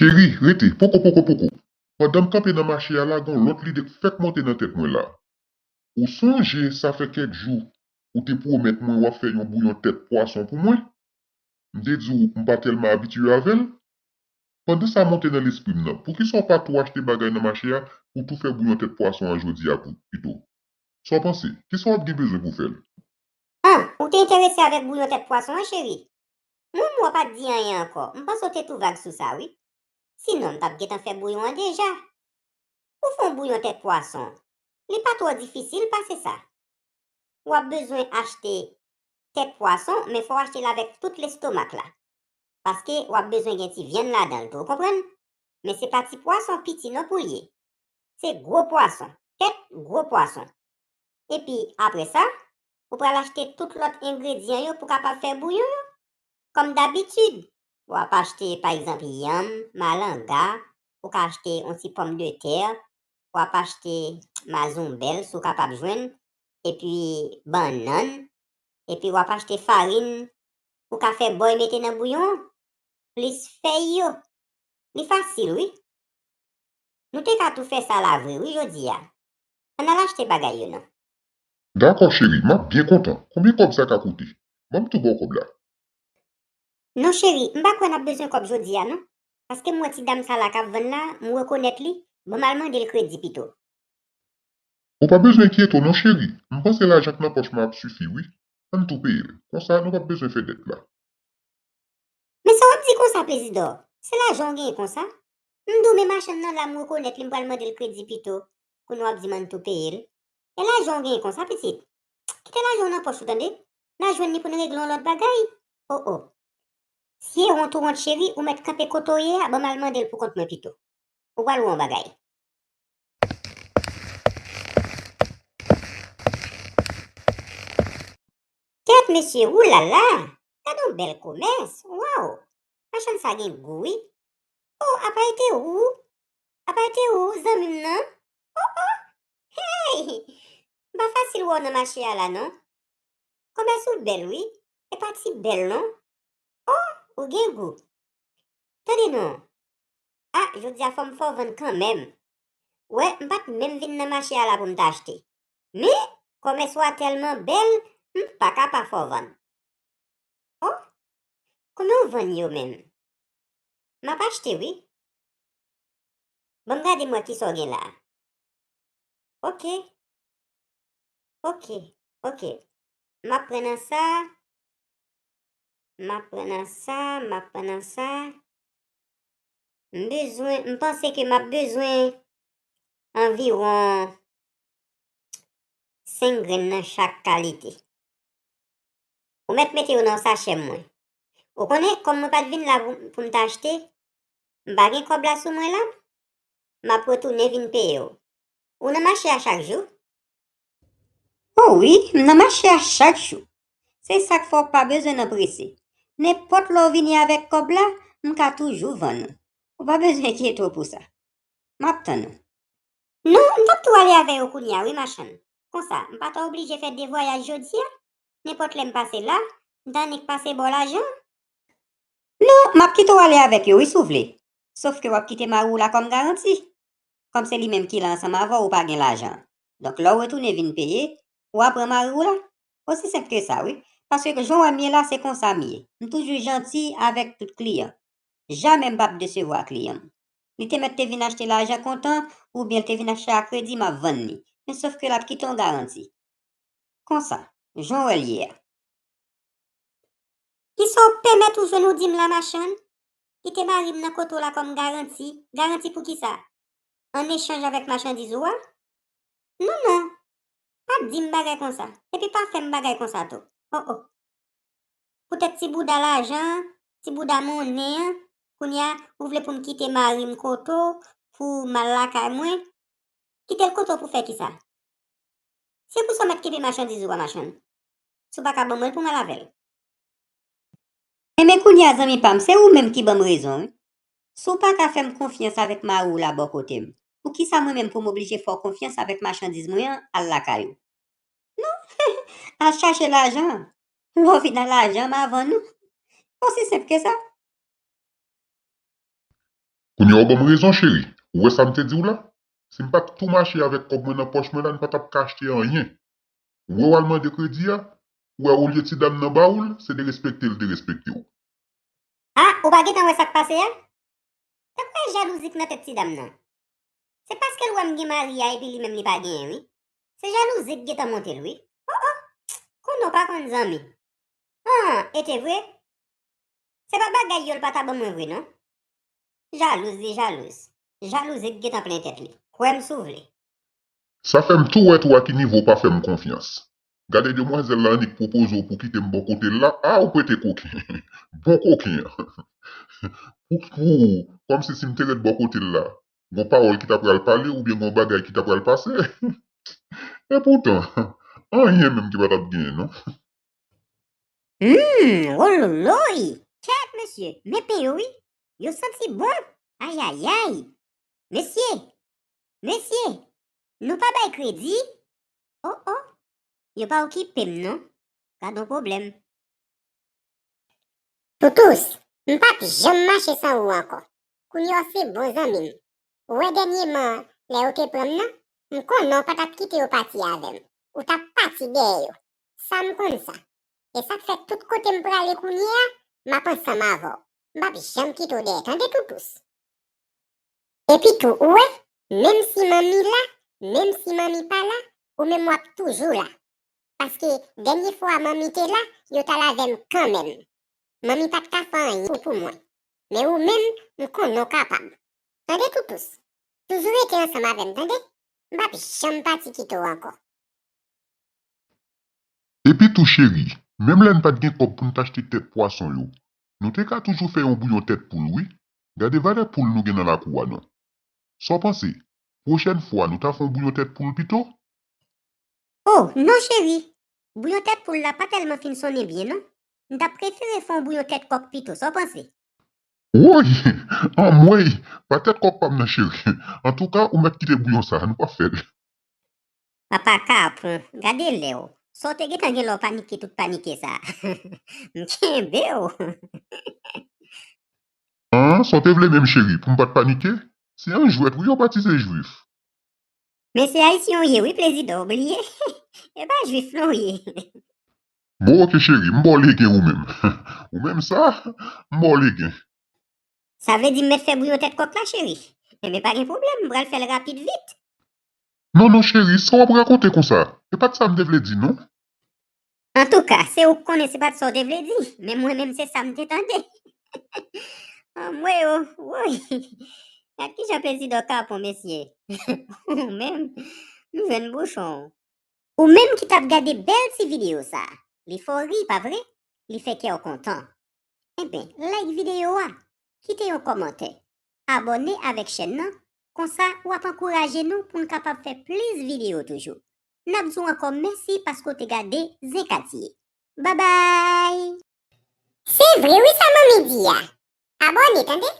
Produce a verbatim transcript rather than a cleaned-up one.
Cheri, rete, poko, poko, poko. Pandan m kanpe nan mache a la, gen yon lòt lide k fèk monte nan tèt mwen la. Ou sonje, sa fè kèk jou, ou te pwomèt mwen w ap fè yon bouyon tèt pwason pou mwen? M te di w, m pa tèlman abitye avè l. Pandan sa monte nan lespri m nan, poukisa w pa tou achte bagay nan mache a pou tou fè bouyon tèt pwason an jodi a pou, pito? Sa w panse? Kisa w ap gen bezwen pou w fè l? An, ou te enterese avèk bouyon tèt pwason an, cheri? Mwen, mwen pa t di anyen ankò. M panse w te tou vag sou sa, wi. Sinon, m t ap gentan fè bouyon an deja. Pou fè yon bouyon tèt pwason, li pa twò difisil pase sa. W ap bezwen achte tèt pwason, men fò w achte l avèk tout lestomak la. Paske w ap bezwen gen ti vyann ladan l tou, ou konprann? Men se pa ti pwason piti non pou l ye. Se gwo pwason, tèt gwo pwason. Epi, apre sa, ou pral achte tout lòt engredyan yo pou kapab fè bouyon an. Kòm dabitid, w ap achte, pa egzanp, yanm, malanga, ou ka achte yon ti pòmdetè, w ap achte mazonbèl, si w kapab jwenn, epi bannann, epi w ap achte farin, ou ka fè bòy mete nan bouyon an, plis fèy yo. Li fasil, wi. Nou te ka tou fè sa la vre, wi, jodi a. Ann al achte bagay yo, non. Dakò, cheri, m ap byen kontan. Konbyen kòb sa ka koute? Ban m tou ba w kòb la. Non, cheri, m pa kwè n ap bezwen kòb jodi a, non. Paske m wè ti dam sa la k ap vann la, m rekonèt li, ban m al mande l kredi pito. Ou pa bezwen enkyete w, non, cheri. M panse lajan k nan pòch mwen ap sifi, wi. Ann tou peye l. Konsa, nou p ap bezwen fè dèt la. Men sa w ap di konsa, Plezidò? Se lajan w genyen konsa? M di w, men machann nan la, m rekonèt li, m pral mande l kredi pito. Kounye a w ap di m ann tou peye l. E lajan w genyen konsa, pitit? Kite lajan w nan pòch ou, tande? N a jwenn li pou n regle yon lòt bagay. O, o. Si e wont ou wont, cheri, ou mèt kanpe kote w ye a, ban m al mande l pou kont mwen pito. Ou pral wè yon bagay. Kèt mesye, oulala! Gade yon bèl komès, waw! Machann sa gen gou, wi. O, apa e te ou? Apa e te ou, zanmi m nan? O, o! Hey! M pa fasil wè w nan mache a la, non. Komès ou bèl, wi. E pa ti bèl, non. O, ou gen gou. Tande non. A, jodi a fò m fè w vann kanmenm. Wè, m pa t menm vin nan mache a la pou m ta achte. Men, kòmès ou a tèlman bèl, m pa ka pa fè w vann. O, konbyen w vann yo menm? M ap achte, wi. Ban m gade m wè kisa w gen la. Oke. Oke, oke. M ap pran nan sa. M ap pran nan sa, m ap pran nan sa. M bezwen, m panse ke m ap bezwen anviwon senk grenn nan chak kalite. Ou mèt mete yo nan yon sachè mwen. Ou konnen, kòm mwen pa t vin la pou, pou m ta achte, m pa gen kòb la sou mwen la, m ap retounen vin peye w. Ou nan mache a chak jou? O wi, m nan mache a chak jou. Se sa k fè w pa bezwen nan prese. Nenpòt lè w vini avèk kòb la, m ka toujou vann ou. Ou pa bezwen enkyete w pou sa. M ap tann ou. Non, m t ap tou ale avè yo kounye a, wi, machann. Konsa, m pa ta oblije fè de vwayaj jodi a. Nenpòt lè m pase la, m ta annik pase ba w lajan. Non, m ap kite w ale avèk yo, wi, si w vle. Sòf ke w ap kite mari w la kòm garanti. Kòm se li menm ki la ansanm avè w, ou pa gen lajan. Donk, lè w retounen vin peye, w a pran mari w la. Osi senp ke sa, wi. Paske jan w wè m ye la, se konsa m ye. M toujou janti avèk tout kliyan. Jamè m p ap desevwa kliyan m. Li te mèt te vin achte lajan kontan, oubyen l te vin achte a kredi, m ap vann li. Men sòf ke l ap kite yon garanti. Konsa, jan w wè l ye a. Kisa w pèmèt ou jwenn ou di m la, machann? Kite mari m nan kote w la kòm garanti. Garanti pou kisa? An echanj avèk machandiz ou a? Non, non. Pa di m bagay konsa. Epi pa fè m bagay konsa tou. O, o. Poutèt ti bouda lajan an, ti bouda monnen an, kounye a, ou vle pou m kite mari m kote w, pou m al lakay mwen? Kite l kote w pou fè kisa? Se pou sa w mèt kenbe machandiz ou a, machann. Si w pa ka ban mwen l pou m al avè l. Enben kounye a, zanmi pa m, se ou menm ki ban m rezon, wi. Si w pa ka fè m konfyans avèk mari w la bò kote m, poukisa mwen menm pou m oblije fè w konfyans avèk machandiz mwen an al lakay ou? Non, al chache lajan an. Lè w vin a lajan, m a vann ou. Osi senp ke sa. Kounye a w ban m rezon, cheri. Ou wè sa m te di w la? Si m pa t tou mache avèk kòb mwen nan pòch mwen la, n pa t ap ka achte anyen. Ou wè w al mande kredi a? Ou wè olye ti dam nan ba ou l, se derespekte l derespekte w. Ah, ou pa gentan wè sa k pase a? Tankou e jalouzi k nan tèt ti dam nan. Se paske l wè m gen mari a epi li menm li pa genyen, wi. Se jalouzi k gentan monte l, wi. Oh, oh! Konnen w pa konn zanmi. Ah, e te vre? Se pa bagay yo l pa ta ban mwen vre, non. Jalouz li jalouz. Jalouzi k gentan plen tèt li. Kwè m si w vle. Sa fè m tou wè tou a ki nivo w pa fè m konfyans. Gade demwazèl la annik pwopoze w pou kite m bò kote l la, a ou pete koken. Bon koken an. Pou, pou, kòmsi si m te ret bò kote l la, gon pawòl ki ta pral pale oubyen gon bagay ki ta pral pase. Epoutan, anyen menm ki pa t ap genyen, non. Hum, wololoy! Kèt, mesye, men pen yo, wi. Yo santi bon. Ayayay! Mesye! Mesye! Nou pa bay kredi? Oh, oh! Yo pa okipe m, non. Gad on pwoblèm. Toutous, m p ap janm mache san ou ankò. Kounye a w se bon zanmi m. Ou wè dènyeman an, lè yo te pran m nan, m konnen w pa t ap kite yo pati avè m. Ou t ap pati dèyè yo. Sa m konn sa. E sa k fè tout kote m prale kounye a, m ap ansanm avè w. M p ap janm kite w dèyè, tande, Toutous. Epi tou, ou wè, menm si manmi la, menm si manmi pa la, ou menm w ap toujou la. Paske dènye fwa manmi te la, yo t al avè m kanmenm. Manmi pa t ka fè anyen pou mwen. Men ou menm, m konnen w kapab. Tande, Toutous. Toujou rete ansanm avè m, tande? M p ap janm pati kite w ankò. Epi tou, cheri, menm lè n pa t gen kòb pou n t achte tèt pwason yo, nou te ka toujou fè yon bouyon tèt poul, wi. Gade valè poul nou gen nan lakou a, non. Sa w panse? Pwochèn fwa, nou ta fè yon bouyon tèt poul pito? Oh, non, cheri. Bouyon tèt poul la pa tèlman fin sonnen byen, non. M t ap prefere fè yon bouyon tèt kòk pito, sa w panse? Woy! Anmwey! Pa tèt kòk pa m nan, cheri. Antouka, ou mèt kite bouyon sa a, nou p ap fè l. Papa Kapon, gade lè w. Sa w te gentan gen lè w panike tout panike sa a? M kenbe w. An, sa w te vle menm, cheri, pou m pa t panike? Se yon jwèt, wi, yo batize Jwif. Men se Ayisyen w ye, wi, Plezidò, w bliye? E pa Jwif non w ye. Bon, oke, cheri, m ba w legen ou menm. Ou menm sa, m ba w legen. Sa vle di m mèt fè bouyon tèt kòk la, cheri? Enben, pa gen pwoblèm, m pral fè l rapid vit. Non, non, cheri, sa w ap rakonte konsa? E pa t sa m te vle di, non. Antouka, se ou k konnen se pa t sa w te vle di, men mwen menm se sa m te tande. Anmwey o, woy! Gad kijan Plezidò Kapon, mesye. Ou menm, m jwenn bouchon w. Ou menm ki t ap gade bèl ti videyo sa a, li fè w ri, pa vre? Li fè kè w kontan. Enben, like videyo a, kite yon kòmantè, abòne avèk chèn nan, konsa w ap ankouraje nou pou n kapab fè plis videyo toujou. N ap di w ankò mèsi paske w te gade Zen Katye. Babay! Se vre wi sa manmi di a. Abòne, tande?